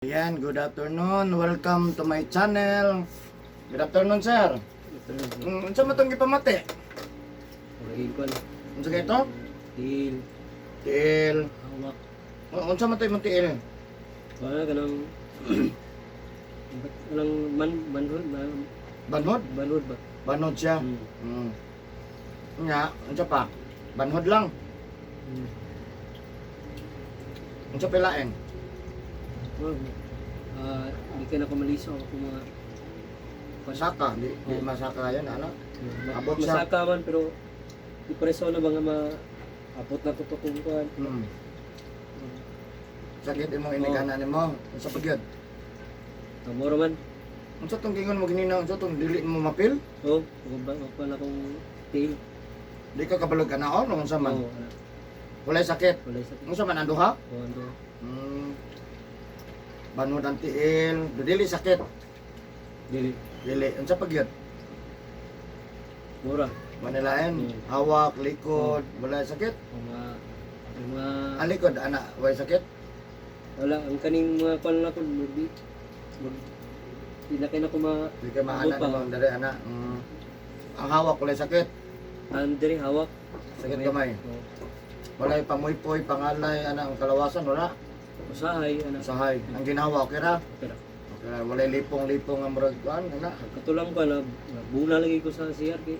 Ayan, good afternoon. Welcome to my channel. Good afternoon, sir. Unsa man tong gipamati? Murag kuan. Unsa kay ito? Tiil, Tiil. hawak. Unsa man to imong tiil? Wala ka nang walang man manhod man, Banhod? banhod ba? Banhod siya. Nga, unsa pa? Banhod lang. Unsa pilain? Well, di ka na kumaliso ako mga Masaka, di masaka yan, ano? Abot siya. Masaka man pero di preso na ba nga ma abot na ko to kung kuan. Sakit imong inigana nimo. Unsa pa gyud? Amoro man. Unsa tong gingon mo ginina? Unsa tong dili mo mapil? Oh, kung ba ko na kong tiil. Di ka kabalog anaon o unsa man? Oh, ana. Walay sakit. Walay sakit. Unsa man ang duha? Oh, ando. Banhod ang tiil, dili sakit. Dili. Dili, unsa pa gyud? Mura. Manilain, hawak, likod, wala sakit. Ang mga ang mga Ang likod, ana, wala sakit. Wala, ang kaning mga kuan na ko, mag, mag, di na kayo na ko ma, Di ka maana Abot pa. nimo diri ana. Ang hawak wala sakit. Andre, hawak. Sakit gamay. Oh, Walay pamuypoy, pangalay, ana ang kalawasan wala. usahay, ana. Usahay. Ang ginawa okay ra. Pero, Okay ra, walay lipong-lipong ang murag kuan ana. ang katulang ko, na, nabula lagi ko sa CR, kay,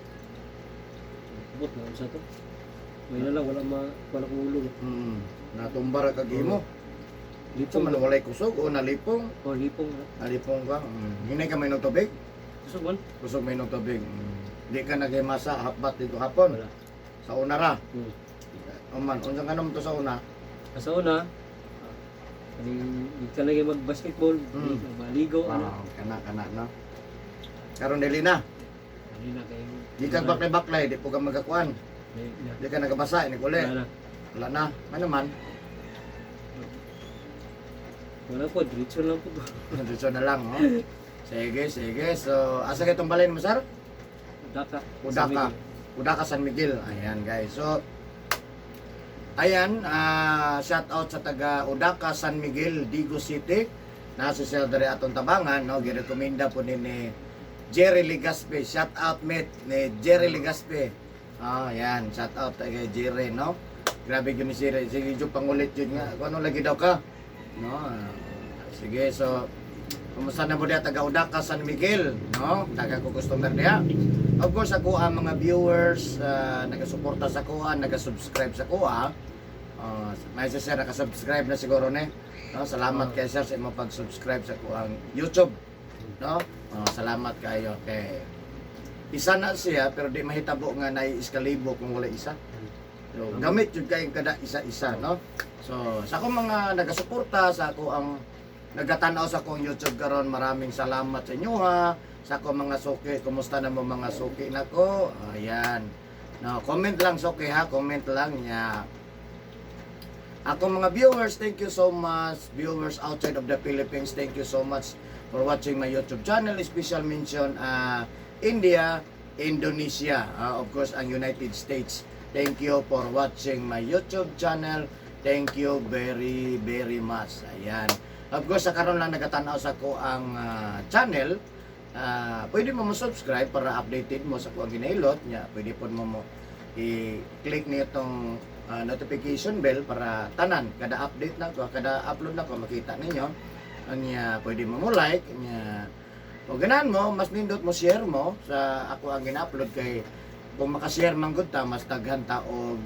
abot na, unsa to. May na lang, wala ma, wala kong ulo. Natumba ra kag imo. So Lipong, man walay kusog o nalipong, oh, lipong, ana. nalipong ka. Hinay ka may tubig. Kusog man? Kusog may tubig. Di ka naghimasa hapbat dito hapon. Wala. Sa una ra. Oman, unsa nga naman to sa una? Sa una, kaning, di ka lagi mag-basketball, maligo, ana. Wow, kana kana no. Karon dili na. Dili na kayo. Di ka baklay-baklay, di po ka magakuan. Di na. Di ka nagabasa, ini uli. Wala na. Wala na. Ano man? Wala po, diretso lang po. Diretso na lang, oh. Sige, sige. So, asa kay itong balay mo, sir? Udaka. Udaka. Udaka, San Miguel. Ayan, guys. So, ayan, shout out sa taga Udaka, San Miguel, Digos City. Nasa siya diri atong tabangan, no? Girekomenda po ni Jerry Legaspi. Shout out, mate, ni Jerry Legaspi. Ayan, shout out kay Jerry, no? Grabe yun ni Jerry. Sige, yung pangulit yun nga. Kung ano lagi daw ka? No? Sige, so, kumusta na mo diya taga Udaka, San Miguel, no? Taga ko customer diya. Of course, ako ang mga viewers, nagasuporta sa kuha, nagasubscribe sa kuha. May si sir nakasubscribe na siguro ne. No, salamat kay sir sa imong pag-subscribe sa kuang YouTube. No? Salamat kayo kay isa na siya pero di mahitabo nga nay iskalibo kung wala isa. So, gamit jud kay kada isa-isa, no? So, sa akong mga nagasuporta, sa ako ang nagatan-aw sa akong YouTube karon, maraming salamat sa inyo ha. Sa akong mga suki, kumusta na mo mga suki nako? Ayan. No, comment lang suki ha, comment lang niya. Ako mga viewers, thank you so much. Viewers outside of the Philippines, thank you so much for watching my YouTube channel. Special mention India, Indonesia, of course ang United States. Thank you for watching my YouTube channel. Thank you very very much. Ayan. Of course, sa karon lang nagatanaw sa ko ang channel, pwede mo mo subscribe para updated mo sa ko ang ginailot niya. Pwede po mo mo i-click nitong notification bell para tanan kada update na ko, kada upload na ko makita ninyo. Anya pwede mo mo like nya o ganan mo mas nindot mo share mo sa ako ang gina-upload kay kung makashare man gud ta mas daghan ta og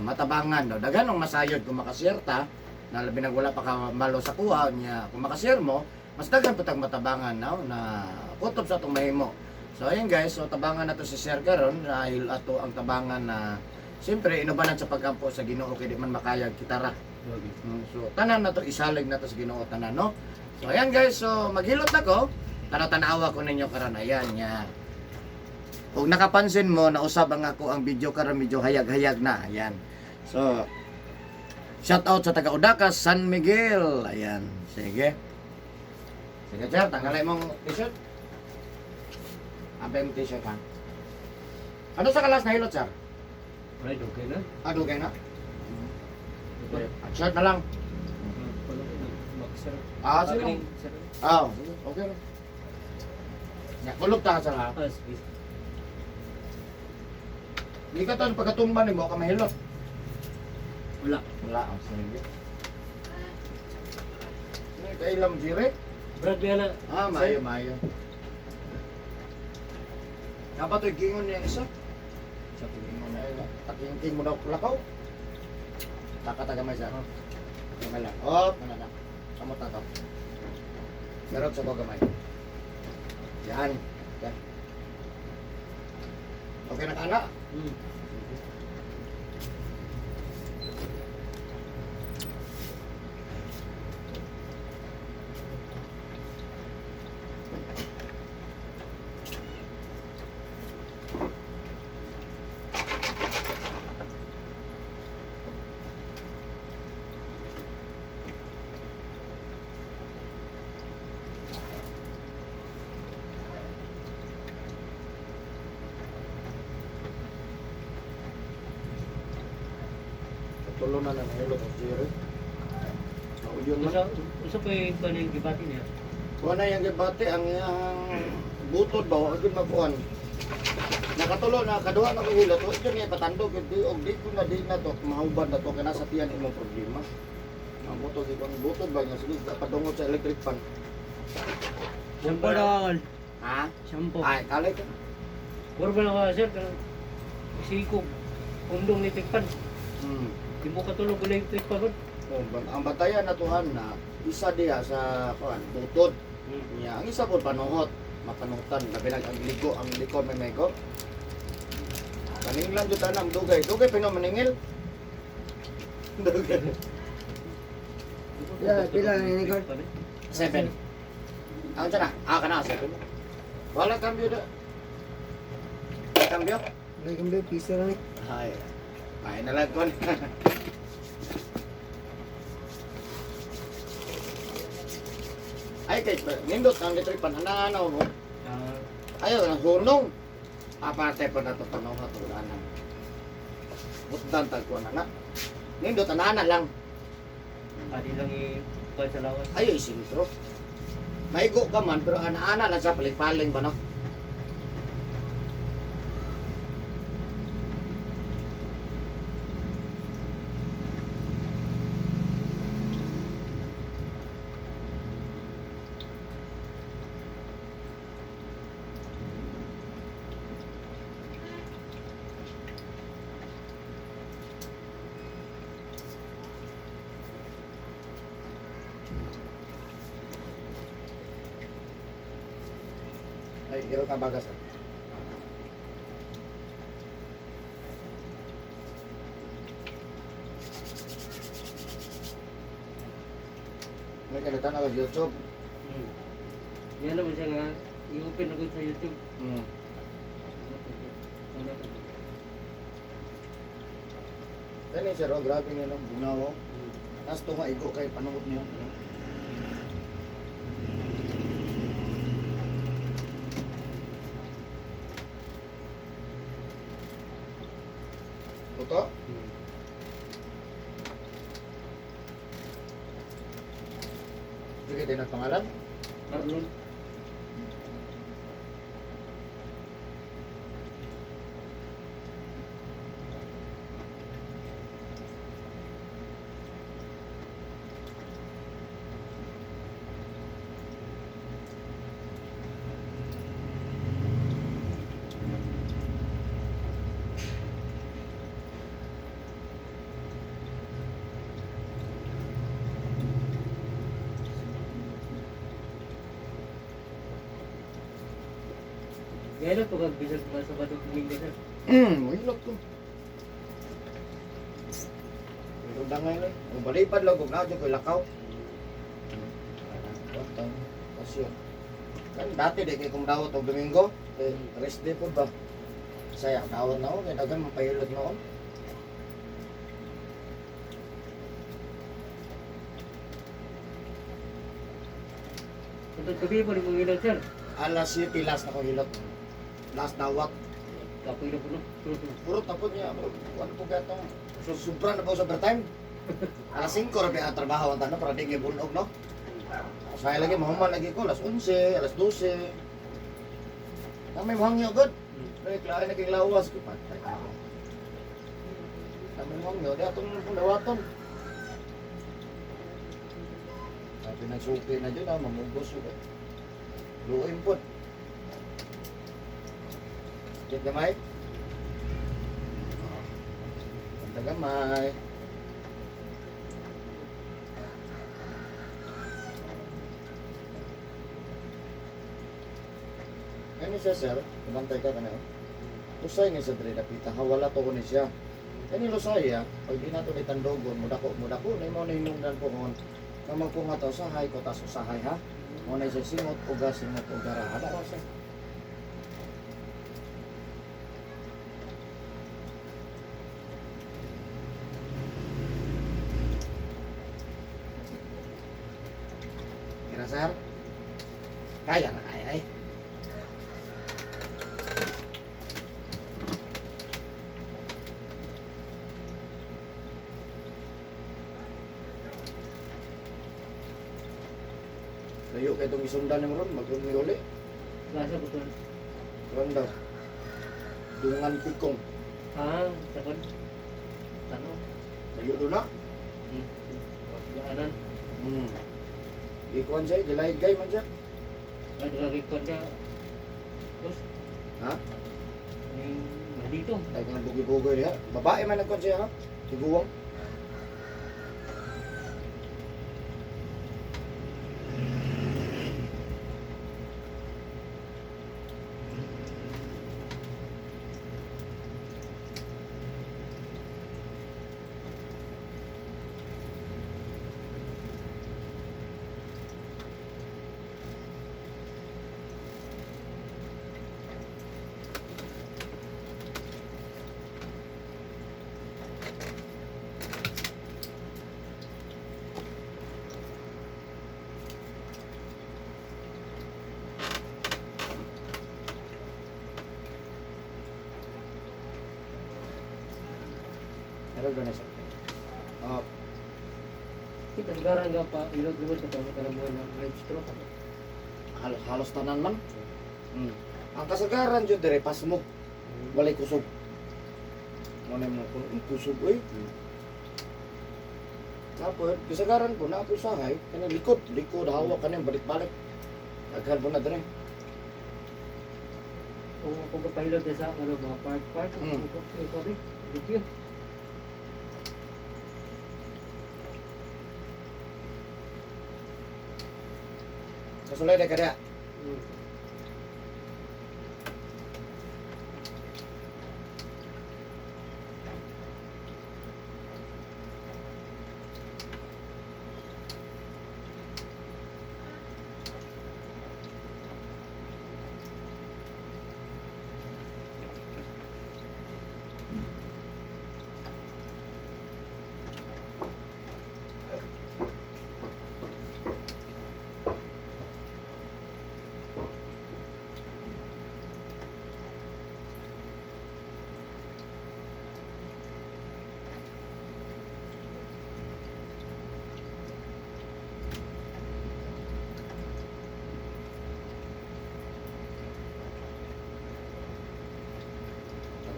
matabangan no, daghan ang masayod kung makashare ta na labi nang wala pa ka malo sa kuha nya. Kung makashare mo mas daghan pa tag matabangan no na kutob sa atong mahimo. So ayun guys, so tabangan nato si Sir karon dahil ato ang tabangan na siyempre inubanan sa pagkampo sa Ginoo kay di man makayag kitara. Okay. So tanan na to isalig na to sa Ginoo tanan no. So ayan guys, so maghilot na ko. Tanaw-tanawa ko ninyo karon ayan nya. Kung nakapansin mo, nausab ang ako ang video karon medyo hayag-hayag na. Ayan. So shout out sa taga Udaka, San Miguel. Ayan. Sige. Sige, sir, tanggalay mong t-shirt. Abay mong t-shirt ha. Ano sa kalas na hilot, sir? Alright, okay na. Ano kayo na? At shirt na lang. Wala, Sir. Ah, sige. Sir. Ah, sige. Okay ra. Nya, kulog ta sa ha. Ah, sige. Hindi ka to pagkatumba nimo ka mahilot. Wala. Wala, oh, sige. May kailam dire? Brad ba na? Ah, maayo, maayo. Dapat to'y gingon niya isa. Sa gingon na ila. Takingking mo daw lakaw. Taka taga may sa. Gamay lang. Oh, ano na. Kamot na to. Meron sa ko gamay. Yan. Yan. Okay na kana? Hmm. Tulo na lang nahilot ang zero. Nauyon na. Usa usa pa yung kaning gibati niya. Kuha na yung gibati, ang iyang butod ba, wag yun makuhan. Nakatulo na, kaduha na ko hilot, huwag yun nga patandog, di, og di ko na di na to, mahubad na to, kaya nasa tiyan imong problema. Ang butod, ang butod ba niya, sige, padungot sa electric fan. Shampoo na akal. Ha? Shampoo. Ay, kalay ka. Puro ba na ka, sir? Kanang siko. Undong ni tikpan. Hmm. Di mo katulog ulit yung tikpan. Oh, ang batayan na tuhan na, isa diha sa kuan, butod. Niya, ang isa po panuhot, mapanutan, labi lang ang ligo, ang liko may mego. Paninglan jud tanang dugay, dugay pino maningil. Dugay. Yeah, pila na ni Nicole? 7. Ang sana? Ah, kana 7. Wala cambio da. Cambio? Wala kang piso na ni. Ay. Ay na lang kon. Ay kay nindot ang electric pan ana mo. Ah, Ayaw na hunong. Aparte pa na to panuhat wala na. Butdan tag kuan na. Nindot ana lang. pwede lang i-kuhan sa lawas. Ayo isintro. Maigo ka man pero ana-ana lang sa paling-paling ba no? Ay, hiro ka bagas. Ah. May kalitan na YouTube. Hmm. Yan naman siya nga, i-open ako sa YouTube. Ano Kani sir, oh, grabe niya no, bunaw. Oh. Nas to nga igo kay panuot niyo. Tuto? Sige, din ang pangalan. Arnold. Gaya na pag bisag ba sa Badog Domingo, sir. Mahilot ko. Pero dangay lang. Kung balipad lang, kung naadyo ko'y lakaw. Kasi yun. Kan dati di kay kung dawat og Domingo, eh, rest day po ba? Saya, dawat na ako, kaya dagan mapahilot noon. Ito gabi po rin mong ilan, sir. Alas 7, last na ko hilot. Last dawat. Kapoy na po, no? Puro tapos niya, bro. Ano po gatong? So, sobra na po sa overtime. Alas 5, rabi ang trabaho ang tanong para di ngay bunog, no? Usahay lagi mahuman lagi ko alas 11, alas 12. Na may mahangyo gud. Ay, klain naging lawas ko patay. Kami mahangyo di atong dawaton. Sabi ng suki na dyan, ah, mamugos yun eh. Luoy po. Sakit gamay? Kanta gamay. Ano siya, sir? Ibantay ka kanina. Usay ni sa dre dapita, hawala to ko ni siya. Kani Lusaya, pag di nato ni tandogon, mudako mudako na mo na hinungdan po kon. Nga magpunga ta usahay ko tas usahay ha. Mo na siya singot uga singot uga ra. Ada ra siya. Kira sir? Kaya na kaya eh. Layo kay itong isundan ni ron, magron ni uli. Lasa ko to. Ron daw. Dungan pikong. Ah, takon. Tanaw. Layo doon na. Daanan. Ikuan siya, gilaid gay man siya. Ay, nagkikon siya. Tapos, Ha? yung nandito. Tayo nga bugi-bugoy diha. Babae man nagkuan siya ha. Tiguwang. Meron doon na siya. Oh, Kita sigara nga pa, ilog-ilog ka pa, kalamuan ng red stroke. halos halos tanan man. Ang kasagaran jud dire pasmo, walay kusog. Mo na mo kuno kusog oy. Tapos kasagaran ko na ako usahay kanang likod, likod hawak kanang balik-balik. Daghan po na dire. Kung ako kapahilot na sa ano, mga park-park, ako, ikaw, ikaw, Kasulay na kada.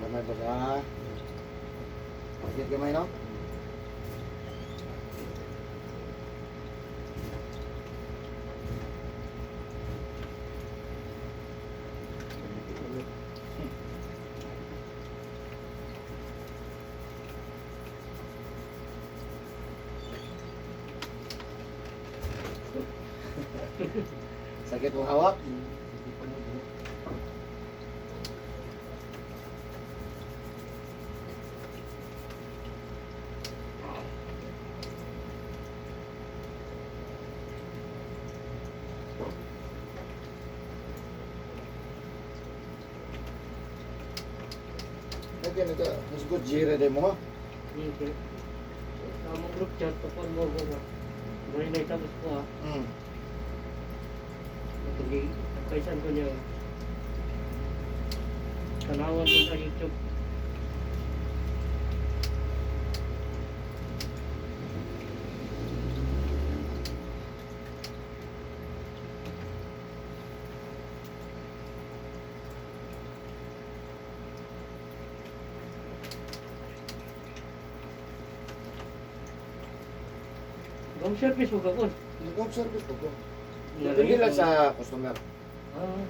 Gamay ba sa? Sakit gamay no? Sakit mong hawak? Lagi nag hisgot jira de mo ha. Okay. Sa among group chat, tapon mo ko ba? Muna na tapos ko ha. Hindi, kaysan ko niya. Tanawan ko sa YouTube. Home service mo ka kun. Nag-home service po ko. Depende lang sa customer. Ah.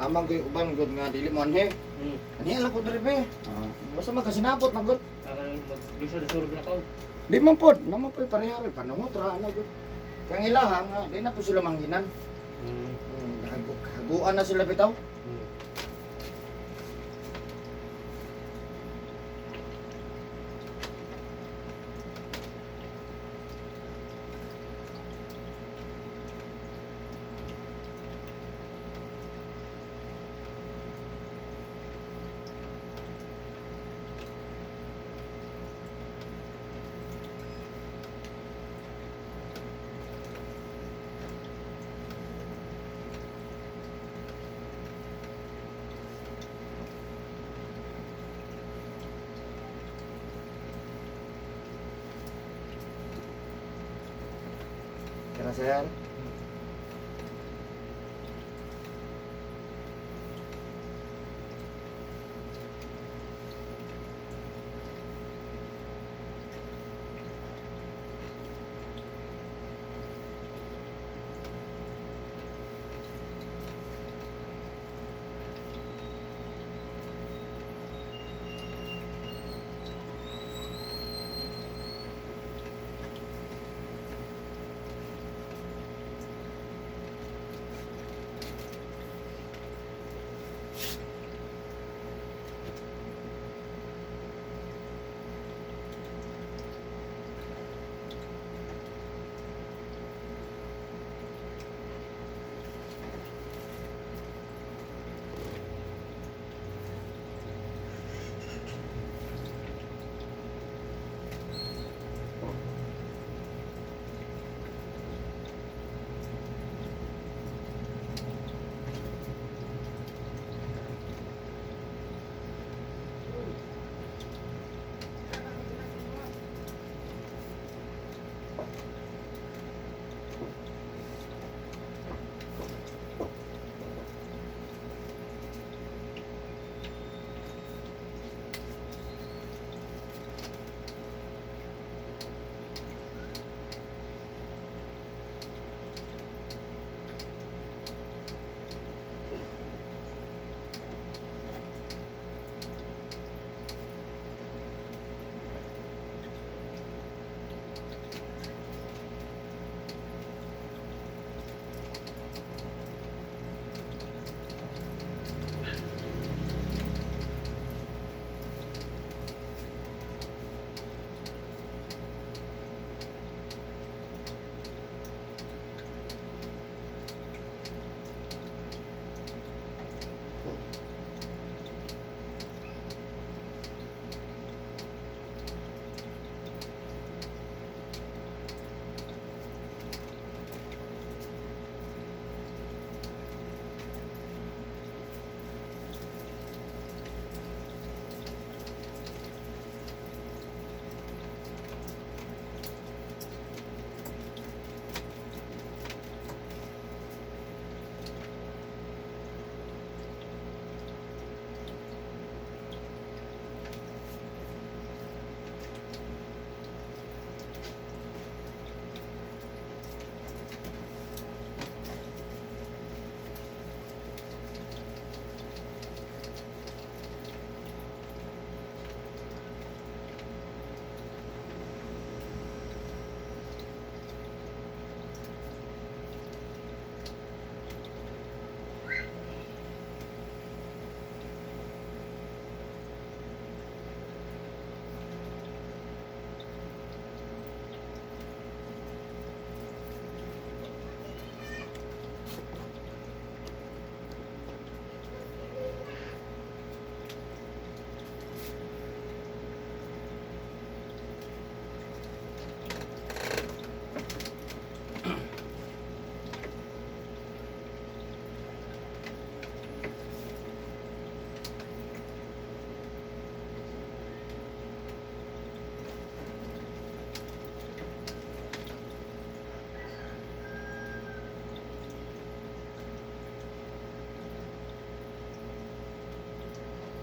Amang ko yung uban good nga dili mo anhe. Anhe lang ko diri be. Basta magkasinabot na good. Kaya mag-lisod-lisod na ka. Di man pod, naman po pareha rin panungot ra ana good. Kang ilaha nga di na po sila manghinan. Haguan na sila bitaw. Kira sir.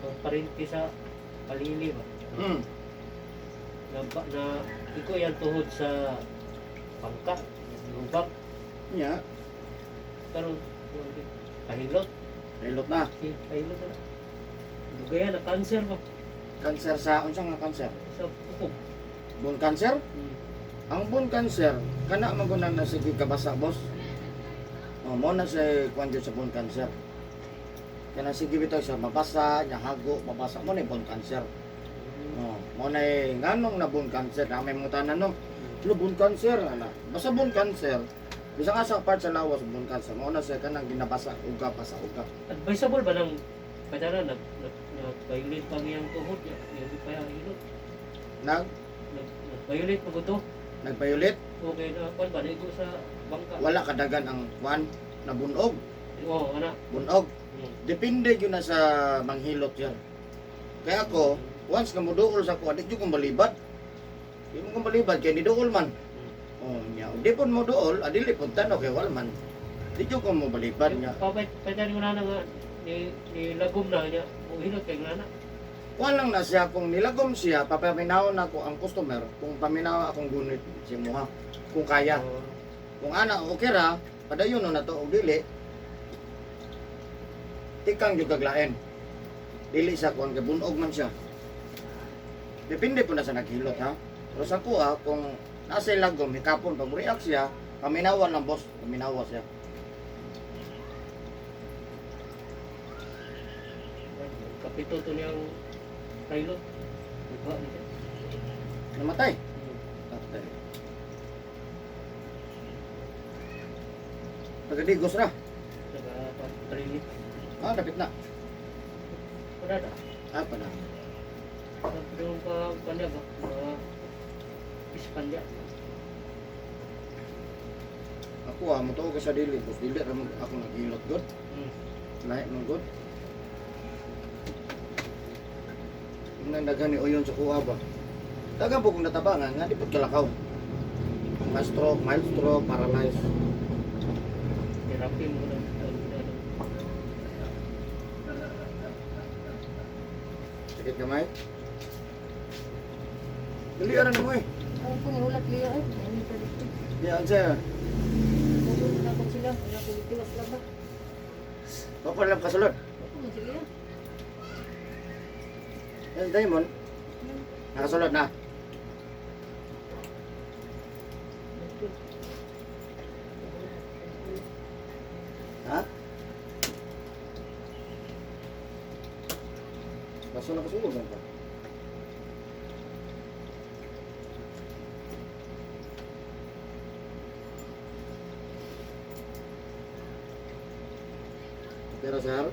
Ang parinti sa palili ba? Na iko yan tuhod sa Pangka, lubak, Nya, karon kahilot, hilot na. Kahilot na. Dugayan na cancer ba Cancer sa unsa nga cancer? sa kukob. Bone cancer? Ang bone cancer, kana man gud na sige kabasa, boss. Oh, mo na sa kuan jud sa bone cancer. Kana sige bitaw sa mabasa, nya hago, mabasa mo na bone cancer. Oh, mo na nganong na bone cancer, na may mga tanan no. Lo bone cancer ana. Basta bone cancer, bisan asa part sa lawas bone cancer, mo na siya kanang ginabasa uga basa uga. Advisable ba ng padala nag nag nag-violate pa ngayang tuhod niya, yung di pa yung hilot. Nag Nag nag-violate pa to. nagpayulit, Okay na kwan ba naigo sa bangka. wala kadagan ang kuan na bunog, Oo, ana. bunog. Depende yun na sa manghilot yan. Kaya ako, once nga muduol sa ko, di jud ko malibad. Di mo ko malibad, kaya niduol man. Oh, nya. Di pud mo duol, adili pud tanaw kay wala man. Di jud ko mo balibad nga. Pabait pa ko na nga ni ni lagom na niya, mo hilot kay ngana. Kuan lang na siya kung nilagom siya, papaminaw na ko ang customer kung paminaw akong gunit si muha. Kung kaya. Oo. Kung ana okay ra, padayon no na to og dili. Tikang jud kaglain. Dili sa kuan kay bunog man siya. Depende po na sa naghilot ha. Pero sa kuha kung nasa lagom hikapon pag react siya, paminawan lang boss, paminawa siya. Kapito to niyang pilot. Diba? Niya? Namatay. Patay. Pagkadigos ra. Saka pa-training. Ah, dapit na. Wala na. Ah, pala. Doon pa kanya ba? Mga Espanya. Ako ah, mutuo ko sa dili, boss. Dili ra man ako naghilot god. Lahi man god. Nang daghan ni uyon sa kuha ba. Dagan po kong natabangan nga di pud kalakaw. Mga stroke, mild stroke, paralyzed. Therapy mo na. Sakit gamay. Dili ara mo eh. Ako ko nihulat liya eh. Ano pa dito? Di sir. Mugo na akong sila. Wala ko tiwas lang ba? Ako lang kasulod. Ako man sila. Yan Diamond, nakasulod na. Ha? Kaso nakasulod na pa. Pero sir,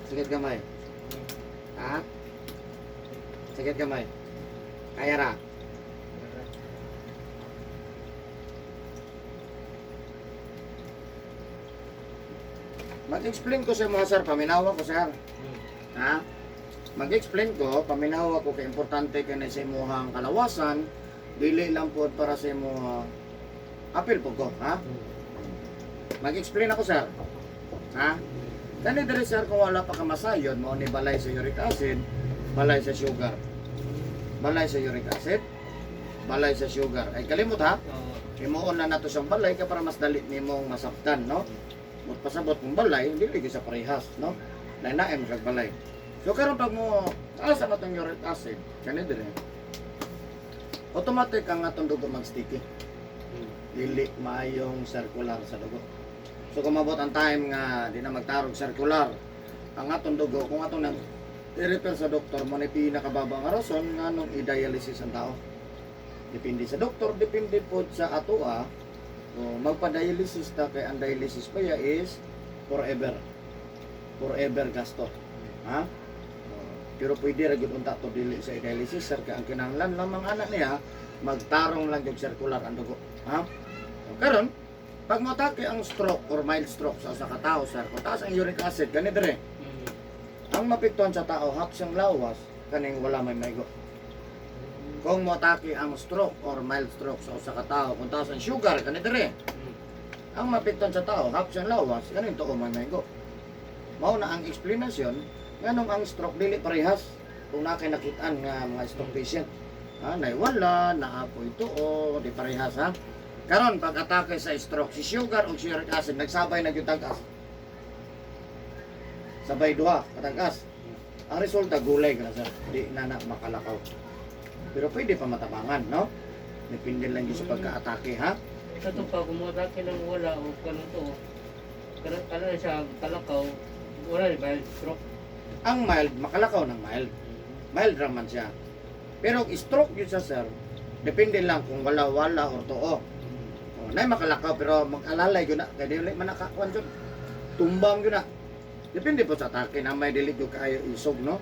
sakit gamay. Ha? Sakit gamay. Kaya ra. Mag-explain ko sa mga sir, paminawa ko sir. Ha? Mag-explain ko, paminawa ko kay importante kay na sa imuhang kalawasan, dili lang po para sa imuha apil po ko, ha? Mag-explain ako sir. Ha? Kani diri sir kung wala pa ka masayod, mao ni balay sa uric acid, balay sa sugar. Balay sa uric acid, balay sa sugar. Ay kalimot ha. Himuon na nato siyang balay ka para mas dali nimong masabtan, no? Mut pasabot kung balay, dili gyud sa parehas, no? Lain-lain kag balay. So karon pag mo taas ang atong uric acid, kani dire. Automatic ang atong dugo magsticky. Dili maayong circular sa dugo. So kung mabot ang time nga di na magtarog circular ang atong dugo, kung atong nang i-refer sa doktor mo ni pinakababa nga rason nga nung i-dialysis ang tao. Depende sa doktor, depende po sa atoa. So, magpa-dialysis ta kay ang dialysis pa ya is forever. Forever gasto. Ha? Oh, pero pwede ra gyud unta to dili sa dialysis sir kay ang kinahanglan lamang anak niya magtarong lang gyud circular ang dugo. Ha? So, karon pag moatake ang stroke or mild stroke sa usa ka tawo sir, kung taas ang uric acid gani dire, ang mapiktuan sa tao hap siyang lawas kaning wala may maigo. Kung moatake ang stroke or mild stroke sa usa ka tawo, kung taas ang sugar kani dire, ang mapiktuan sa tao hap siyang lawas kaning tuo may maigo. Mao na ang explanation nganong ang stroke dili parehas kung naa kay nakitaan nga mga stroke patient. Ha, naiwala, naapoy tuo, di parehas ha. Karon pag atake sa stroke, si sugar o si uric acid nagsabay na gyud tagas. Sabay duha katagas. Ang resulta gulay ka na sir, di na na makalakaw. Pero pwede pa matabangan, no? Depende lang yun sa pagka-atake ha. Sa to pa kung atake ng wala o kanang to. Kana kana siya kalakaw, wala di ba stroke. Ang mild, makalakaw ng mild. Mild raman siya. Pero stroke yun siya sir, depende lang kung wala-wala or tuo. Oh, nay makalakaw pero mag-alalay yun na. Kaya dili man nakakuan yun. Tumbang yun na. Depende po sa atake na may dili yun kaayo isog, no?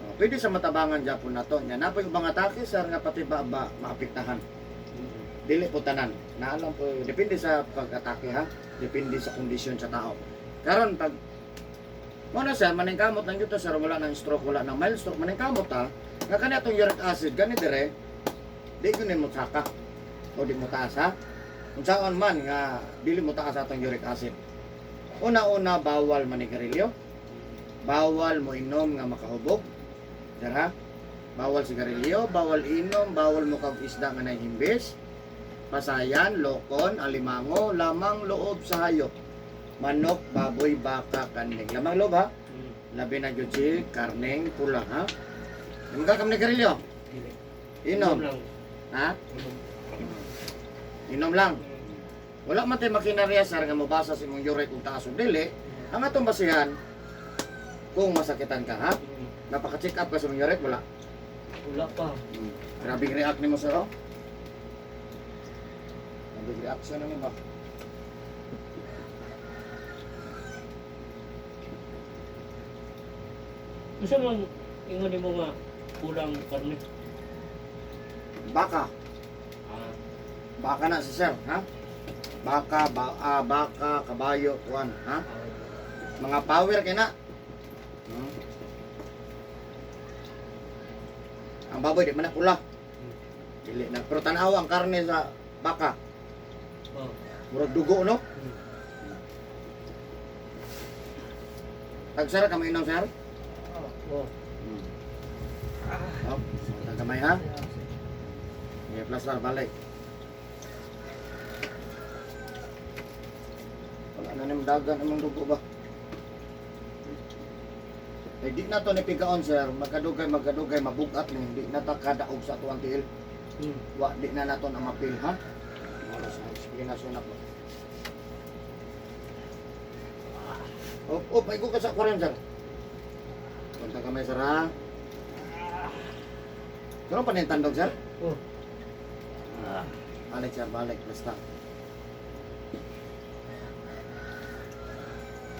Oh, pwede sa matabangan japon na to. Nya na po yung ibang atake sir nga pati ba ba maapektahan. Dili po tanan. Naalam po, depende sa pag-atake ha. Depende sa kondisyon sa tao. Karon pag mo na sir, maningkamot lang gyud to sir, wala nang stroke, wala nang mild stroke, maningkamot ha. Nga kani atong uric acid gani dire, di gyud nimo saka o di mo taas ha. Kung saan man nga dili mo taas atong uric acid. Una-una bawal manigarilyo, bawal mo inom nga makahubog. Sir ha? Bawal sigarilyo, bawal inom, bawal mo kag isda nga nahimbis. Pasayan, lokon, alimango, lamang loob sa hayop. Manok, baboy, baka, kanding. Lamang loob ha? Labi na gyud si karneng pula ha. Yung ka ni garilyo? Dili. Inom. lang. Ha? Inom. Inom lang. Wala man tay makinarya sir nga mobasa sa imong uric kung taas o dili. Ang atong basihan kung masakitan ka ha. Napaka-check up ka sa imong uric wala. Wala pa. Grabe react nimo sir oh. Grabe reaction na ba? Unsa man ingon nimo nga kulang karne? Baka, Ah, baka na si sir ha. Baka, baka, kabayo, kuan ha. Mga power kay na. Ang baboy di man na pula. Dili na. Pero tan-aw ang karne sa baka. Oh. Murag dugo no. Tag sir kami inom sir. Oh. Oh, tag kamay ha. Okay, plaster balik. Wala na nimo dagan among dugo ba. Eh, di na to ni pigaon sir, magkadugay magkadugay mabugat ni hindi na ta kadaog sa tuwang tiil. Wa di na nato ang mapil ha. Oras na explanation na po. Op, op, ay ko ka sa aquarium sir. Punta kamay sir ha. Karon pa na yung tandog sir? Oh. Balik sir, balik. Basta.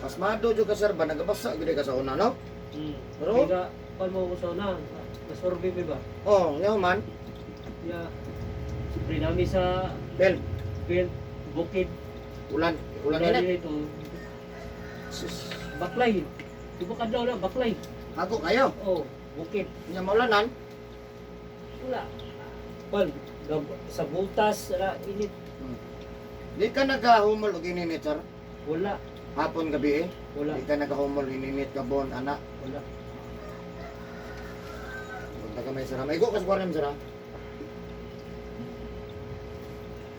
Pasmado jud ka sir ba nagabasa gyud ka sa una no? Pero- Pero pan mo ko sa una, nasorbe mi ba? Oh, yaw man. Ya. Siyempre nami sa Bel, belt bukid ulan, ulan init. ito. Sus, baklay. Di ba kadlaw na baklay? Hago kayo. Oh, bukid. Nya maulanan. Wala. Pan, sa butas, wala, init. Di ka nagahumol og ininit sir. Wala, Hapon gabi eh. wala, Di ka nagahumol ininit gabon ana. wala. Punta ka may sir. Maigo ka sa aquarium sir ha.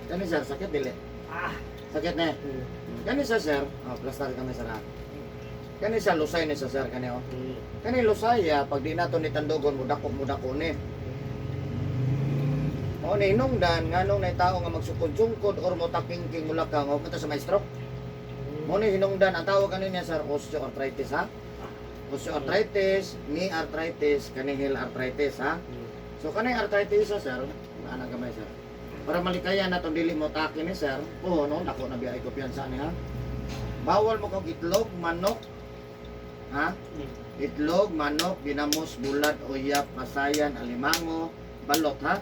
Kani sir, sakit dili. Ah. Sakit na eh. Kani sa sir, oh, plaster kami sir ha. Kani sa lusay ni sa sir kani oh. Kani lusay ah, pag di nato ni tandogon mudako ni. Mao ni hinungdan nganong nay tao nga magsukod-sungkod or motakingking mula ka nga sa may stroke. Mao ni hinungdan ang tawag kani niya sir osteoarthritis ha. Osteoarthritis, knee arthritis, kaning heel arthritis ha. So kaning arthritis sa sir, ana gamay sir. Para malikayan na tong dili mo taki ni sir, oh no, dako na biya kumpiyansa ni ha. Bawal mo kog itlog, manok, ha? Itlog, manok, ginamos, bulad, uyap, pasayan, alimango, balot ha.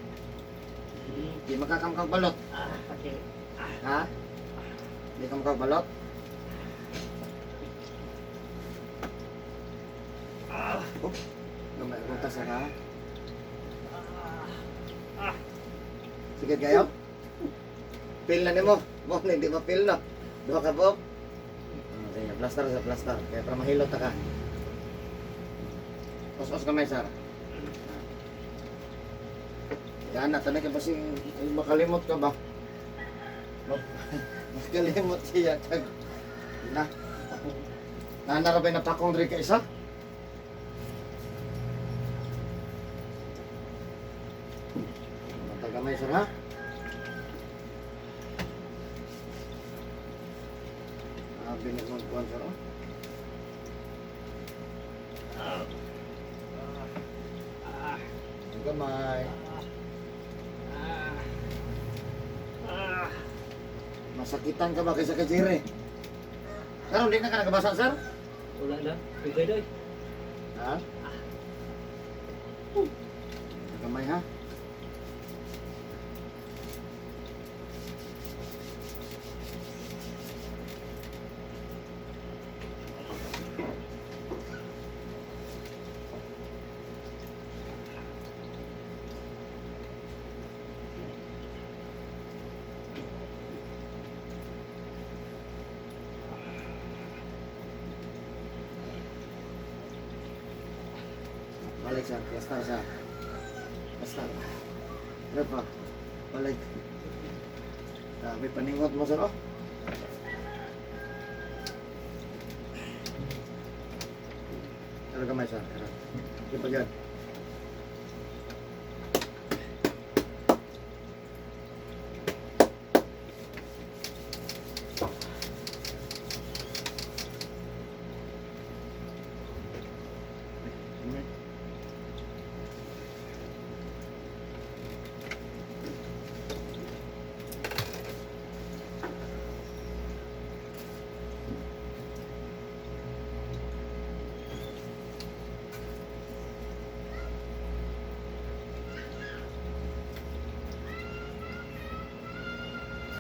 Di makakamkag balot, Ah, okay. ha? Di ka makag balot? Oh, gamay akong tasa ha. Sige kayo. Pil na nimo. Mo na hindi mapil no. Duha ka buok. Sige, plaster sa plaster. Kaya para mahilot ta ka. Os-os kamay sir. Yan na, tanay ka basing makalimot ka ba? Makalimot siya kag na. Nanarabay na pakong diri ka isa. Matagamay sir ha. Ah, binigmon kuan sir oh. Ang gamay. Masakitan ka ba kaysa kay Jerry? Sir, hindi na ka nagabasa, sir? Wala na. Dugay day. Ha? Gamay ha? Balik sir, Basta sir. Basta. Ano pa? Balik. Grabe, paningot mo sir, oh. Pero gamay sir. Pero. Di pa dyan.